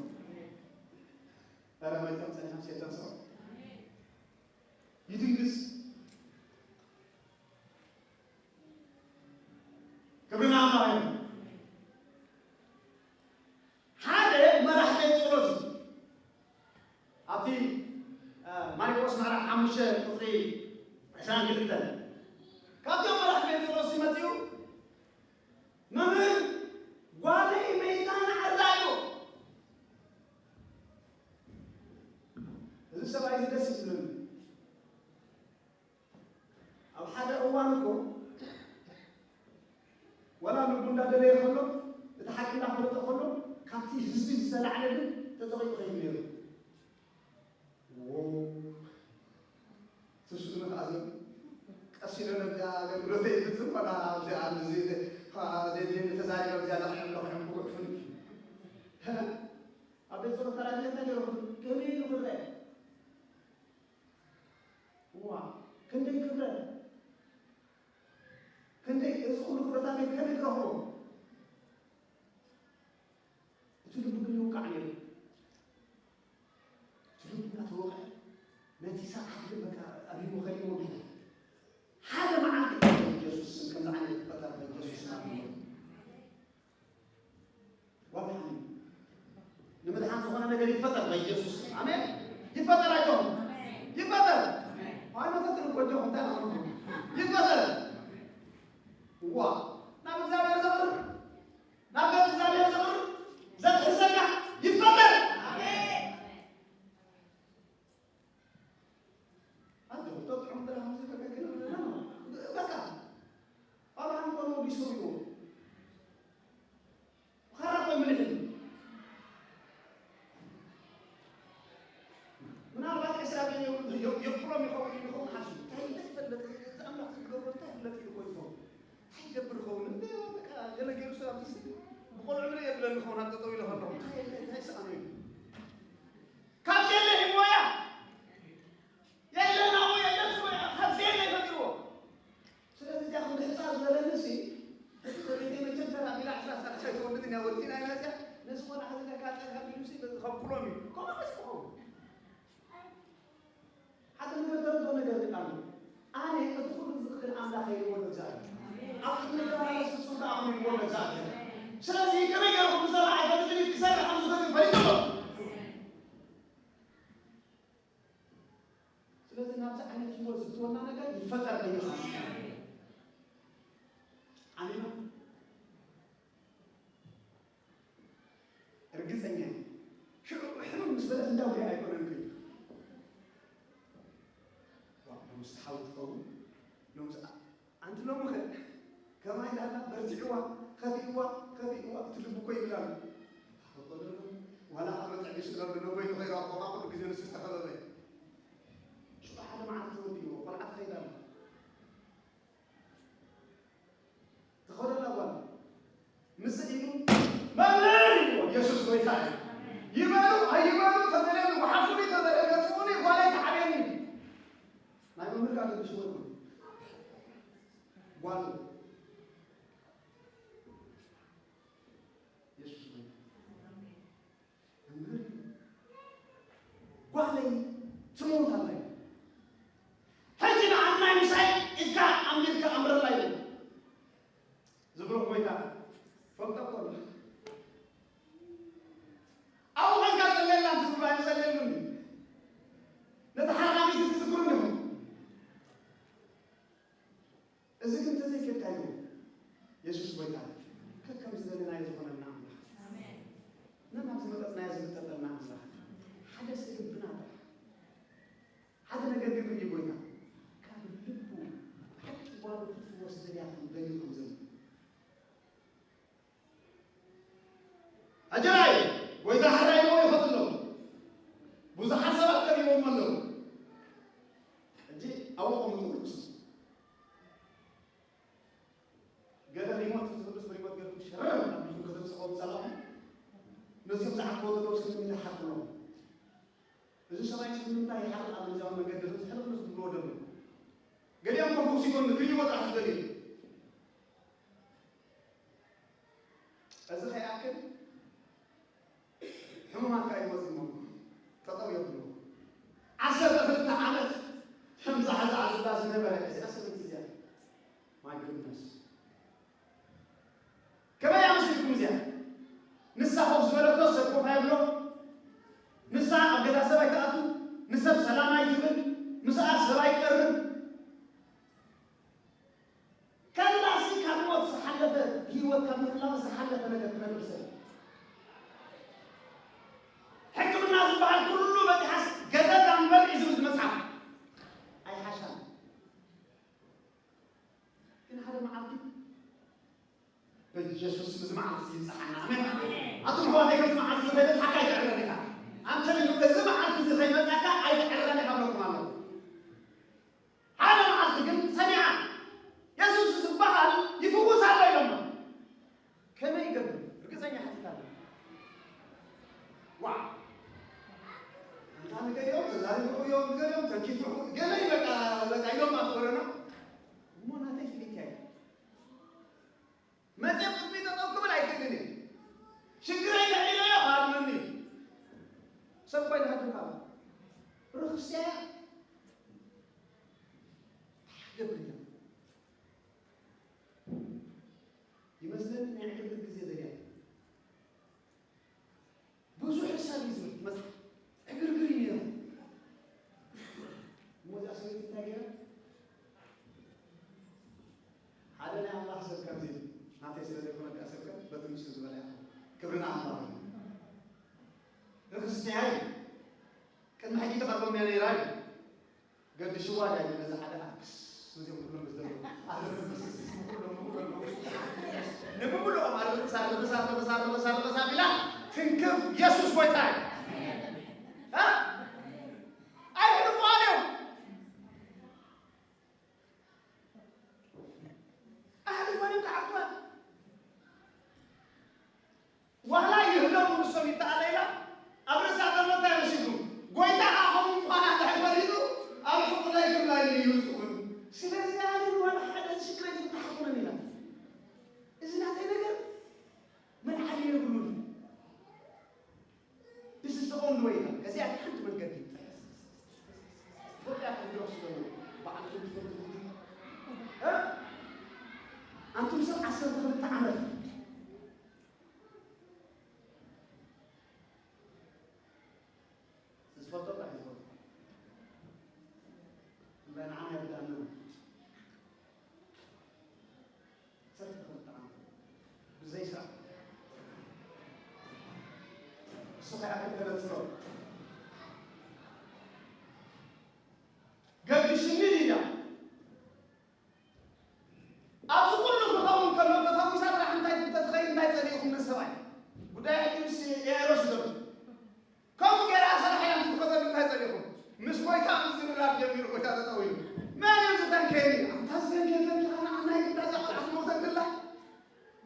ኧረ መይቶም ጸኒሖም ሴተን ሰው ይድንግስ። ክብሪ ንኣምላኽ ይኹን። ሓደ መራሕ ቤት ጸሎት እዩ። ኣብቲ፣ እ፣ ማርቆስ ምዕራፍ ሓሙሽተ ቁጽሪ ዕስራን ክልተን፣ ካብቶም መራሕ ቤት ጸሎት ሲመጽኡ፣ "መምህር፣ ጓለይ መይታ ንዓርዳ" ኢሉ። እዚ ሰብኣይ እዚ ደስ እዩ ዝብለኒ። ኣብ ሓደ እዋን እኮ፣ ወላ ልቡ እንዳደለየ ከሎ፣ እቲ ሓቂ እንዳፈለጠ ከሎ፣ ካብቲ ህዝቢ ዝተላዕለ ግን ተጸቒጡ ከይዱ ነይሩ። ዎ፣ ትስኡ ንኽኣዝን፣ ቀስ ኢለ ነዚኣ ኣገልግሎተይ ይፍጽም፣ ዋላ ኣብዚኣ፣ ኣብዚ፣ ፋ-፣ ዘይድልየኒ ተዛሪበ፣ ኣብዚኣ ለኽዕም ለኽዕም ክጉሕፉኒ። ኣብ ቤት ጸሎት ተራእየ እንታይ ገይሩ? ከመይ ኢሉ ክረአ? እዋ፣ ክንደይ ክብረት! ክንደይ፣ እዚ ኩሉ ክብረታተይ ከመይ ክረኽቦ? እቲ ልቡ ግን ይውቃዕ ነይሩ። እቲ ልቡ እናተወቕዐ፣ ነቲ ሰዓት ግን በቃ ኣብይዎ ከሊእዎ ገና። ሓደ መዓልቲ በኢየሱስ ስም ከምዚ ዓይነት ክፈጠር በኢየሱስ ስም ኣብይዎ። ወልሓም ንምድሓን ዝኾነ ነገር ይፈጠር በኢየሱስ ስም። ኣሜን። ይፈጠር ኣጆኹም። ይፈጠር። ዋና ተጥልቆ ኣጆኹም፣ እንታይ ነው? ይፈጠር። ዋ፣ ናብ እግዚኣብሔር ዘቕርብ፣ ናብ ገጽ እግዚኣብሔር ዘቕርብ፣ ዘትሕዘካ ይፈጠር። ኣሜን። ኣጆኹም፣ ጠጥዑም ጥራሕ፣ ከምዚ በቃ ግን በቃ፣ ኣብርሃም እኮ ነው ቢሰውየው። ኻራ እኮ ምልሕ ኢሉ። ምናልባት ዕስራ ቢልዮን የ-፣ የብሎም ይኸውን፣ ይኸውን ሓስቡ። እንታይ፣ እንታይ ይፈልጥ? እዚ ኣምላኽ ዝገብሮ እንታይ ይፍለጥ ኢሉ እኮ ይኸውን። እንታይ ይገብር ይኸውን? እንደ በቃ ገለ ገይሩ ሰብ ኣብዚ ስእሊ ብቆልዑ ምልእ የብለኒ ይኸውን፣ ኣብ ጠጠው ኢለ ከለኹ። እንታይ፣ እንታይ፣ እንታይ ይስኣኖ እዩ? ካብ ዘየለ ሂብዎ እያ። የለን ኣብኡ የለን ስሙ፣ ካብ ዘየለ ፈጢርዎ። ስለዚ እዚኣ ክንዲ ሕፃ ዝበለኒ ሲ፣ ሰበይተይ መቸም ተራ ቢላ ዕስራ ሳልሳይ ትወልድ እያ፣ ወልዲና ኢና እዚኣ፣ ነዚ ቆልዓ እዚ ነካ ጸጋ ቢሉ ሲ፣ በዚ ከብኩሎም እዩ። ከምኡ መሲ ክኸውን። ሓደ ነገር ተረድኦ ነገር ግን ኣሎ። ኣነ እቲ ኩሉ ዝኽእል ኣምላኽ እየ ይብሎ እግዚኣብሔር። ኣብ ቅድሚ ተመላለስ ፍጹም ከኣ ኹን ይብሎ እግዚኣብሔር። ስለዚ ከመይ ገይርኩም ብዛዕባ ኣይፈልጥን እዩ ክሰርሕ ከም ዝኽእል ፈሊጡ ኣሎ። ስለዚ ናብዚ ዓይነት ህይወት ዝእትወና ነገር ይፈጠር በኢየሱስ። ኣሜን። ርግጸኛ እየ። ሽዑ ሕምም ምስ በለት እንዳውያ ኣይኮነን ከይዱ። ዋ፣ ሎምስ ሓው ትኸውን? ሎምስ ኣ-፣ ኣንቲ ሎሚ ኸ ከማይ ዳላ በርቲዕዋ፣ ከፊእዋ፣ ከፊእዋ፣ እቲ ልቡ እኮ ይብል ኣሎ። ተኸበሉ። ዋላ ኣብ መጥዕሚ ስለ ኣሎ ነቦይ ንኸይሩ ኣብ ቆፋ ኩሉ ግዜ ንሱ ዝተኸበበ። ሽዑ ሓደ መዓልቲ ተወዲእዎ፣ ቆልዓ ትኸይድ ኣላ። ትኸደላ ጓል። ምስ ኢሉ፣ "መምህር!" ይብሎ፣ የሱስ ጎይታ እዩ። ይበሉ ኣይበሉ፣ ተደልየሉ፣ ጓሓፉኒ፣ ተደልየሉ፣ ገጽኹኒ፣ ጓለይ ትሓብየኒ። ናይ መምህር ጋር ገድሽ ወርቁ። ጓል። የሱስ ጎይታ። መምህር፣ ጓለይ ትሞት ኣላ እዩ። ሕጂ ንዓናይ ምሳይ ኢድካ ኣንቢርካ ኣምረላ እዩ። ዝብሎ ጎይታ ፈልጦ እኮ ኣሎ። ኣብኡ ኮንካ ጸልየላ እንትትብሎ ኣይጸልየሉን እዩ። ነቲ ሓራሚት ትዝክሩ እንዲኹም። እዚ ግን እንተዘይከድካዮ፣ የሱስ ጎይታ፣ ከከም ዝደለናዮ ዝኾነልና ኣምላኽ። ኣሜን። ነናብ ዝመጠጥናዮ ዝምጠጠልና ኣምላኽ። ሓደ ሰብ ልብና ጥራሕ። ሓደ ነገር ግን ርኢ ጎይታ፣ ካብ ልቡ ሓቂ ጓሉ ክትፍወስ ደልያ ከም ደልዩ ከም ዘሎ። ኣጀራይ፣ ጎይታ ሕራይ ኢልዎ ይኸዱ ኣለዉ። ብዙሓት ሰባት ቀሪቦም ኣለዉ። ሕጂ ኣብኡ ቐምጡ ቅዱስ። ገለ ሪሞት ዝብሉስ ብሪሞት ገርኩም ሸረር ኣቢልኩም ከተብጽሖም ጸላኹም። ነዚኦም ዝዓቅቦ ዘለዉ ስምምነት ሓቅሎም። እዚ ሰብኣይ ስለምንታይ ይሓርቕ ኣብ ግዝያዊ መንገዲ ከም ዝሕልፍ ምስ ዝብልዎ ዘለዉ። ገሊኦም ኮፍ ሲኮም ንክልይዎ ጥራሕ ዝደልዩ። እዚ ከይኣክል ሕሙማት ከኣ ይመጹ እሞ ጠጠው የብሉ። ዓሰርተ ክልተ ዓመት ከም ዛዕዛዕ ዝብላ ዝነበረ እዚኣ ሰበይቲ እዚኣ። My goodness። ከመይ ኣመስልኩም እዚኣ? ንሳ ኮፍ ዝበለቶ ሰብ ኮፍ ኣይብሎ። ንሳ ኣብ ገዛ ሰብ ኣይትኣቱ። ንሰብ ሰላም ኣይትብል። ምስኣ ሰብ ኣይቀርብ። ከላሲ ካብ ሞት ዝሓለፈ፣ ብህይወት ካብ ምህላው ዝሓለፈ ነገር ትነግር ሰብ። ሕክምና ዝበሃል ኩሉ በጺሓስ ገደዳ እምበር እዩ ዝብል መጽሓፍ። ኣይሓሻን። ግን ሓደ መዓልቲ በኢየሱስ ስም እዚ መዓልቲ ይብጽሓና። ኣሜን። ኣቱም ኣሕዋተይ፣ ከምዚ መዓልቲ እዚ ከይበጽሓካ ኣይትዕረር ኢኻ። ኣንተ ልዩ፣ እዚ መዓልቲ እዚ ከይመጻካ ኣይትዕረር ኢኻ ብለኩም ኣለኹ። ሓደ መዓልቲ ግን ሰሚዓ መጽየ ቅድሚ ጠጠው ክብል ኣይክእልን እየ። ሽግረይ ተዒለዮ ሃርመኒ። ሰብ እኳ ይድሃድም ካባ ርኽስያ ገብር ኢላ ይመስለኒ ናይ ዕግርግር ግዜ ዘርያ ብዙሕ ሰብ እዩ ዝብል መጽሓፍ ዕግርግር እዩ ነይሩ። እሞ እዛ ሰበይቲ እንታይ ገይራ? ሓደ ናይ ኣምላኽ ሰብ ከምዚ ናተይ ስለ ዘይኮነ እዚኣ ሰብ ከ በቲ ንሱ ዝበላ እያ። ክብሪ ንኣምላኽ እዩ። ርክስቲ እያ እዩ። ቅድሚ ሕጂ ተቐርቦም እያ ነይራ እዩ። ገድሽዋ ዳይ ነዚ ሓደ ኣርክስ ነዚኦም ኩሎም ምስ ዘለዉ ኣርክስ ኩሎም ኩሎም ንብምሉኦም ኣርክስ ኣርክስ ኣርክስ ኣርክስ ኣርክስ ኣቢላ ትንክፍ የሱስ ጎይታ እዩ። እ? ኣይሕልፉዋን እዮም። ኣይሕልፉዋን እዮም፣ ክዓርፉዋን። ዋላ ይህለሙ ንሶም ይተኣለ ኢላ ኣብ ርእሳ ዘሎ እንታይ መሲልኩም? ጎይታ ከዓ ከምኡ ምዃና እንድሕር ፈሊጡ ኣብ ሕቁ ናይ ክብላ ኢሉ እዩ ዝኸውን። ስለዚ ኣነ ዋላ ሓደ ሽግረይ ትብታሕ ኣይኮነን ኢላ። እዚ ናተይ ነገር መልዓሊ የብሉን። This is the only way ኢላ። ከዚኣ ሓንቲ መንገዲ ጥራሕ። ኢትዮጵያ ክንድረሱ ዘሎ በዓልኩም ትፈልጡ እ? ኣንቱም ሰብ ዓሰርተ ክልተ ዓመት ዝፈልጦ ጥራሕ ይፈልጡ። እምበር ንዓና የብዳና። ዓሰርተ ክልተ ዓመት ብዘይ ስራሕ። እሱ ከይኣክል ተነጽሮ። ገድሽኒ ድያ? ኣብዚ ኩሉ ክኸውን ከሎ ተፈዊሳ ጥራሕ እንታይ ተትኸይድ እንታይ ጸሊእኹም ነሰባይ? ጉዳይ ሕጂ ምስ ያይሮስ ዘሎ። ከምኡ ገይራ ሰራሕ እያ ትፈጠሉ እንታይ ጸሊእኹም? ምስ ጎይታ ምዝርራብ ጀሚሩ ጎይታ ጠጠው ኢሉ። መን እዩ ዝተንከየኒ? ኣንታ ዝተንከየትለኪ ኣነ ኣናይ ግዳ እዛ ቆልዓ ትመውተኒ ኣላ።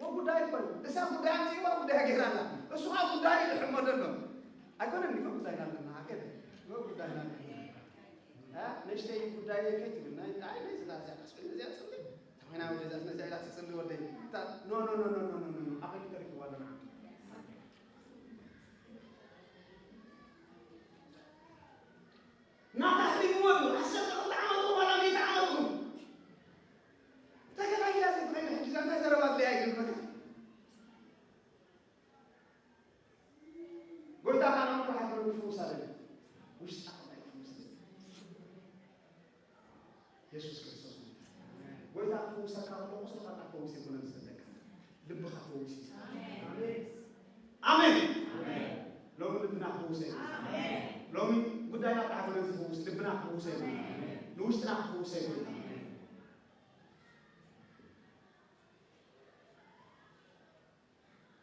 ወጉዳይ እኮ እዩ። እሳ ጉዳይ ኣምጺእዋ ጉዳይ ገይራ ኣላ። እሱ ኸኣ ጉዳይ ይሕመዶ ኣሎ። ኣይኮነን እኮ ጉዳይና ኣለና፣ ሃገር። ወጉዳይና ኣለና። እ? ንእሽተይ ጉዳይ ከይትብል፣ ናይ፣ ኣይ፣ ናይ ዝላ እዚኣ፣ ኣስፍን እዚኣ ትጽሊ። ተኾይና ወደ እዛ፣ ነዚኣ ኢላ ትጽሊ ወደይ። እታ፣ ኖ፣ ኖ፣ ኖ። ኣኸሊ ተሪፍዋ ኣለና። ናታ ሕሊፍዎ እዩ። ዓሰርተ ክልተ ዓመት ዋላ ሚእቲ ዓመት እዩ። ተገላጊላ ዘይትኸይድ ሕጂ እዛ እንታይ ዘረባ ኣድልያ እዩ በቃ። ጎይታ ካና ምጥራሕ ኣይኮነ ክፍውስ ኣለና። ውሽጣ ጥራይ ክፍውስ ኣለና። የሱስ ክርስቶስ ነው። ጎይታ ክፍውሰካ ከሎ ቁስልካ ጥራሕ ክፍውስ ኣይኮነን ዝሰደካ። ልብኻ ክፍውስ እዩ። ኣሜን። ሎሚ ልብና ክፍውስ እዩ። ሎሚ ጉዳይና ጥራሕ ኣይኮነን ዝፍውስ፣ ልብና ክፍውስ እዩ። ንውሽጥና ክፍውስ እዩ።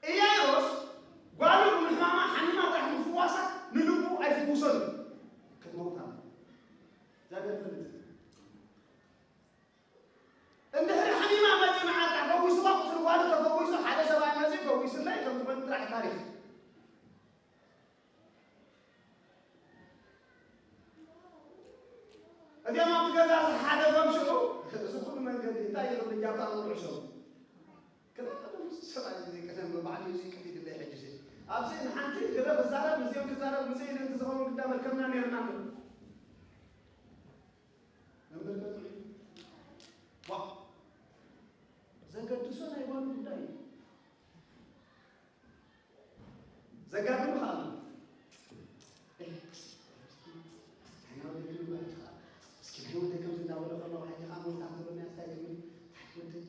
ኢያይሮስ ጓሉ ብምሕማማ ሓሚማ ጥራሕ ምፍዋሳ ንልቡ ኣይፍውሶን እዩ። ክትመውት ኣላ። እግዚኣብሔር ይፈልጥ። እንድሕሪ ሓሚማ መጺኡ ንዓ ጥራሕ ፈዊስዋ፣ ቁስሊ ጓሉ ተፈዊሱ፣ ሓደ ሰብኣይ መጺኡ ፈዊሱለይ ከም ዝኾነ ጥራሕ ታሪኽ። እዚኦም ኣብቲ ገዛ ዝሓደጎም ሽዑ፣ እዚ ኩሉ መንገዲ እንታይ ይኽእል እያታ ንውዕሶም። ክልተ ደምስ ሰብኣይ እዚ ቀደም ብባዕሉ እዚ ቅዲ ድለ ሕጂ እዚ። ኣብዚ ንሓንቲ ገለ ክዛረብ፣ ምስዚኦም ክዛረብ፣ ምስዚ ኢለ እንተዝኸውን ግዳ መልከምና ነይርና ኣሎ። መምህር ገጥዑ። ዋ። ዘገድሶ ናይ ጓሉ ጉዳይ እዩ። ዘጋድሉ ኸኣ ኣሎ። ኤህ፣ ናይ ወደይ ግን ባይታ፣ እስኪ ናይ ወደይ ከምዚ እንዳበለ ከሎ፣ ዓይኒ ኸኣ ሞይታ ትብለኒ፣ ኣስታይ ትብል፣ ታይ ወደይ፣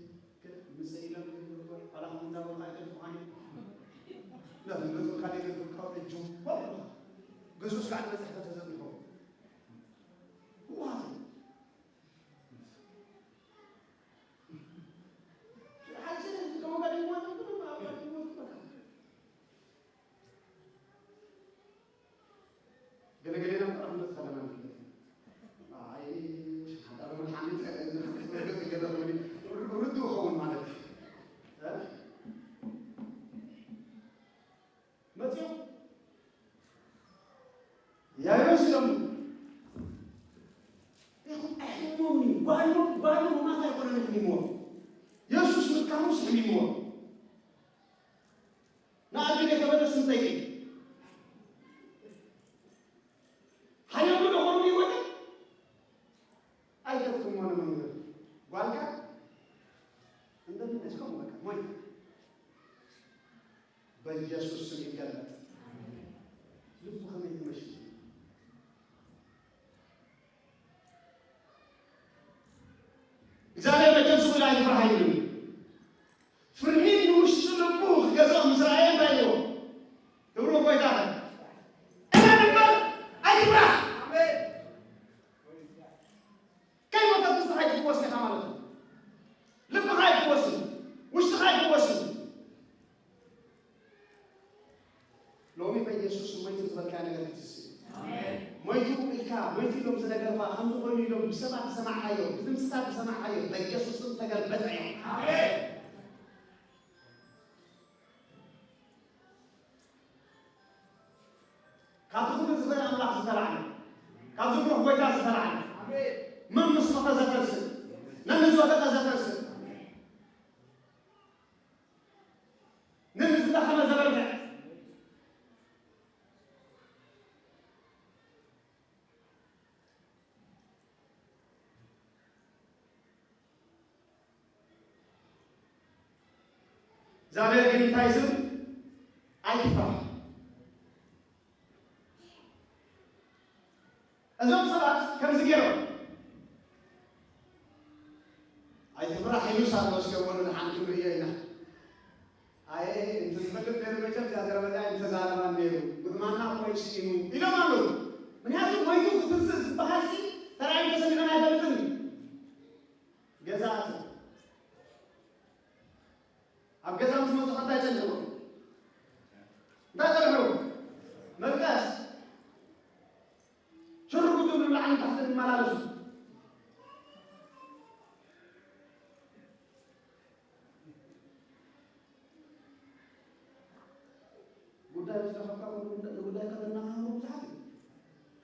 ገለ ምጽእ ኢሎም ግን ብርኮ፣ ዋላ ኸም እንዳበሉ ኣይገድፉኻን እዮም። ላ፣ ዝመጹ ካልእ ግን ብርኮ፣ እጁ፣ ወላ፣ ገሱስ ከዓ ዝበጽሕ ከተዘርግሖ። ዋው። ገለገሌና ምዕራፍ ንፈልጥ ከለና ንፈልጥ። ኣይ፣ ሓዳር መድሓኒት፣ ገለ ርዱእ ክኸውን ማለት እዩ። እ? መጺኦም ያይሮስ ኢሎም ይኹን ኣሕሚሞም እዩ። ጓሎም፣ ጓሎም ማታ ኣይኮነን ኣሕሚሞም። የሱስ ምጥቃሙስ ኣሕሚሞም። ሓየሉ ዶ ኾኑ ይወደ? ኣይተትክሞ ንመምህር ጓልካ እንደምን እስከም በቃ ሞይታ በኢየሱስ ስም ይገለጥ። ልቡ ከመይ ትመሽል? እግዚኣብሔር መቸም ስጉድ ኣይትፍራሕ ኣይብልን። ፍርሂ ንውሽጢ ልቡ ክገዝኦ ምስ ረኣየ እንታይ ኢልዎ? ክብሩ ጎይታ እመን እምበር ኣይትፍራሕ። ከይሞተት ንስኻ ኣይትፍወስን ኢኻ ማለት እዩ። ልብኻ ኣይፍወስን፣ ውሽጥኻ ኣይፍወስን። ሎሚ በኢየሱስ ሞይቱ ዝበልካዮ ነገር ክትስእ። ሞይቱ ኢልካ፣ ሞይቱ ኢሎም ዝነገርካ ከምዚ ኮይኑ ኢሎም ብሰባት ዝሰማዕካዮ፣ ብድምፅታት ዝሰማዕካዮ በኢየሱስ ስም ተገልበጠ እዮም። ካብቲ ኩሉ ዝኽእል ኣምላኽ ዝተላዕለ፣ ካብዚ ብሩኽ ጎይታ ዝተላዕለ፣ መን ምስ ሞተ ዘተንስእ፣ መን ምስ ወደቀ ዘተንስእ፣ ነን ዝደኸመ ዘበርትዕ። እግዚኣብሔር ግን እንታይ ዝብል? ኣይትፍራሕ። እዞም ሰባት ከምዚ ገይሮም ኣይትፍራሕ ኢሉስ ኣሎ። እስከ ወሉ ንሓንቲ ክንርእዮ ኢና። ኣየ እንተ ዝፈልጥ ነይሩ መቸም እዚኣ ዘረባ እዚኣ ኣይምተዛረባን ነይሩ። ምእማንና እኮ እዩ ስኢኑ ኢሎም ኣለዉ። ምክንያቱ ሞይቱ ክትንስእ ዝበሃል ሲ ተራእዩ ተሰሚዑን ኣይፈልጥን እዩ። ገዛ ኣትዩ። ኣብ ገዛ ምስ መጹ እንታይ ጸኒሕዎ? እንታይ ጸኒሕዎ? መልቀስ። ሽሩ ጉዱ ንላዕሊ ታሕቲ ዝመላለሱ። ጉዳይ ምስ ረኸብካ ንጉዳይካ ዘናሃህሩ ብዙሓት እዮም።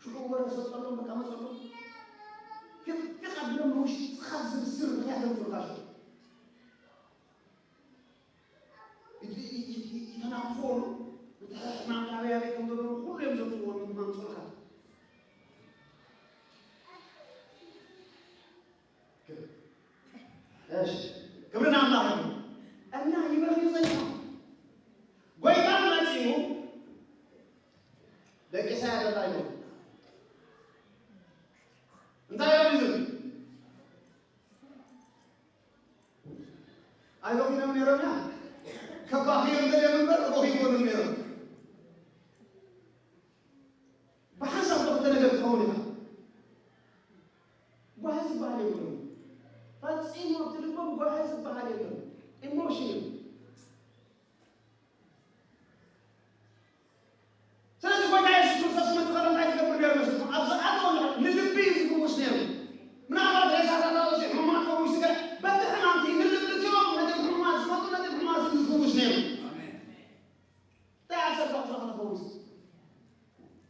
ሽዑ ወረ ሰጠሎም፣ በቃ መጸሎም። ፊቕ ፊቕ ኣቢሎም ንውሽጥኻ ዝርዝር ምኽንያት የምጽኡልካ ሽዑ። ይተ-፣ ይ-፣ ይ-፣ ይ-፣ ይተናኽፎ ኣሎ። እቲ ሕማም ካበይ ኣበይ ከም ዘሎ ኩሉ እዮም ዘምጽእዎ፣ ምእማን ጸሎታት። እሺ፣ ክብሪ ንኣምላኽ ይኹን። እና ይበኽዩ ጸኒሖም። ጎይታ መጺኡ፣ "ደቂሳ ያደላ" ይበሉ። እንታይ እዮም ዝብል? ኣይበኺኖም ነይሮም እያ። ከባኽዮም ደልዮም እምበር በኺይኮኑም ነይሮም። ብሓንሳብ ዶ ክልተ ነገር ትኸውን ኢኻ። ጓሂ ዝበሃል የብሎም። ፈጺሙ ኣብቲ ልቦም ጓሂ ዝበሃል የብሎም። ኢሞሽን እዩ። ስለዚ ጎይታ የሱስ ክርስቶስ ክመጽእ ከሎ እንታይ ዝገብር ነይሩ መስልኩም? ኣብ ዝኣተወ ንልቢ እዩ ዝፍውስ ነይሩ። ምናልባት ሬሳታት ኣውጺኡ ሕሙማት ፈዊሱ ገለ፣ በቲ ሕማም እቲ ንልቢ እቲኦም ነቶም ሕሙማት ዝመጡ ነቶም ሕሙማት ዝፍውስ ነይሩ። ኣሜን። እንታይ ኣብ ሰብካ ክስራሕ ተፈዊሱ?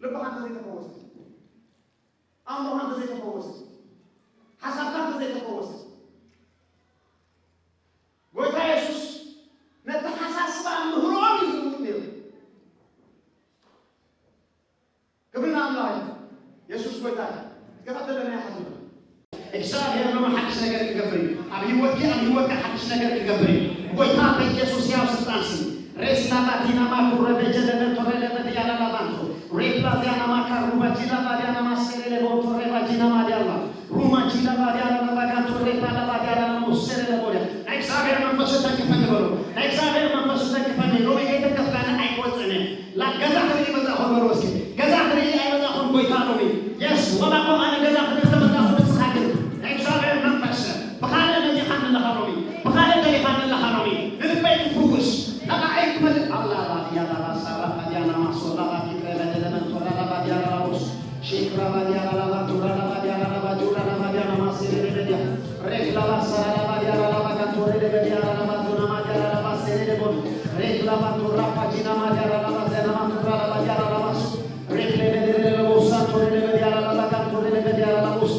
ልብኻ እንተዘይተፈወሰ፣ ኣእምሮኻ እንተዘይተፈወሰ፣ ሓሳብካ እንተዘይተፈወሰ፣ ጎይታ የሱስ ነተሓሳስባ ምህሮኦም እዩ ዝልውጥ ነይሩ። ክብሪ ንኣምላኽ ይኹን። የሱስ ጎይታ እዩ። እስከ ቀጥለና ይሓዝና። እግዚኣብሔር ሎሚ ሓድሽ ነገር ክገብር እዩ። ኣብ ህይወትኪ፣ ኣብ ህይወትካ ሓድሽ ነገር ክገብር እዩ። ጎይታ በኢየሱስ ያው ስልጣን ስም። ሬስ ላቫቲና ማኩረ በጀለ በንቶረ ለበዲያና ላባንቶ። ሬፕላዚያና ማካሩ ባጂላ ባዲያና ማሴሌ ለቦንቶ ሬባጂና ማዲያላ። ሩማ ጂላ ባዲያና ላባጋንቶ ሬፓ ላባዲያና ሞሴሌ ለቦዲያ። ናይ እግዚኣብሔር መንፈስ ተንክፈኒ በሉ። ናይ እግዚኣብሔር መንፈስ ተንክፈኒ። ሎሚ ከይተንከፍካኒ ኣይክወፅእን እየ። ላ-፣ ገዛ ክርኢ መጻእኹም በሉ እስኪ። ገዛ ክርኢ ኣይመጻእኹም ጎይታ ሎሚ። የስ፣ ወላ እኮ ኣነ ገዛ ክርኢ ተመጻእኹ ንስኻ ግን ናይ እግዚኣብሔር መንፈስ ብኻልእ መጺኻኒ ኣለኻ ሎሚ። ብኻልእ ደሊኻኒ ኣለኻ ሎሚ። ንልበይ ክፍውስ፣ ነቓዒ ክመልእ። ኣላ ባድያ ላባ ሳራ ባድያ ናማ ሶላ ባዲ ክረበ ደለመን ቶራ ላባድያ ላቦስ። ሼክ ራባዲያ ላባ ዱራ ላባዲያ ላባ ዱራ ላባዲያ ናማ ሴሬ ደለዲያ። ሬክ ላባ ሳራ ላባዲያ ላባ ጋቶሬ ደለዲያ ላባ ዱና ማዲያ ላባ ሴሬ ደቦን። ሬክ ላባ ዱራ ፓጂና ማዲያ ላባ ዘና ማቱራ ላባዲያ ላባስ። ሬክ ለበደረ ለቦሳ ቶሬ ለበዲያ ላባ ጋቶሬ ለበዲያ ላቦስ።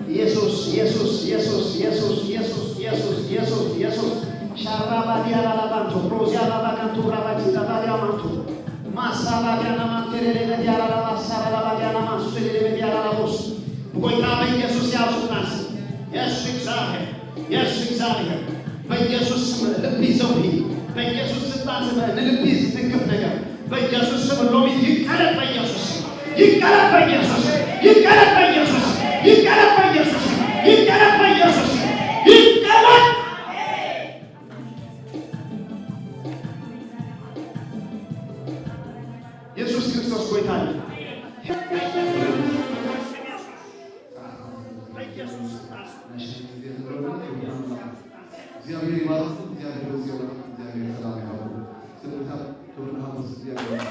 ኢየሱስ ኢየሱስ ኢየሱስ ኢየሱስ ኢየሱስ ኢየሱስ ኢየሱስ ኢየሱስ። ሻራባ ዲያራ ላባንቶ ሮዚያ ላባካንቶ ራባጂ ዳባዲያ ማንቶ ማሳ ባዲያ ናማንቴ ሌሌ ዲያራ ላባሳ ላባዲያ ናማንሱ ሌሌ ዲያራ ላቦስ በጎይታ በኢየሱስ ያዙ ጣስ የሱ እግዚአብሔር የሱ እግዚአብሔር በኢየሱስ ስም ልብ ይዘው በኢየሱስ ስልጣን ስም ንልብ ይዝግፍ ነገር በኢየሱስ ስም ሎሚ ይቀለጥ በኢየሱስ ስም ይቀለጥ በኢየሱስ ስም ይቀለጥ በኢየሱስ ስም ይቀለጥ በኢየሱስ ስም ይቀለጥ በኢየሱስ ስም ይቀለጥ ኢየሱስ ክርስቶስ ጎይታ ነው። እግዚአብሔር ይባርክ። እግዚአብሔር በዚህ ወራት እግዚአብሔር ሰላም ያውርድ። ስብከታ ክብር ሀሙስ እግዚአብሔር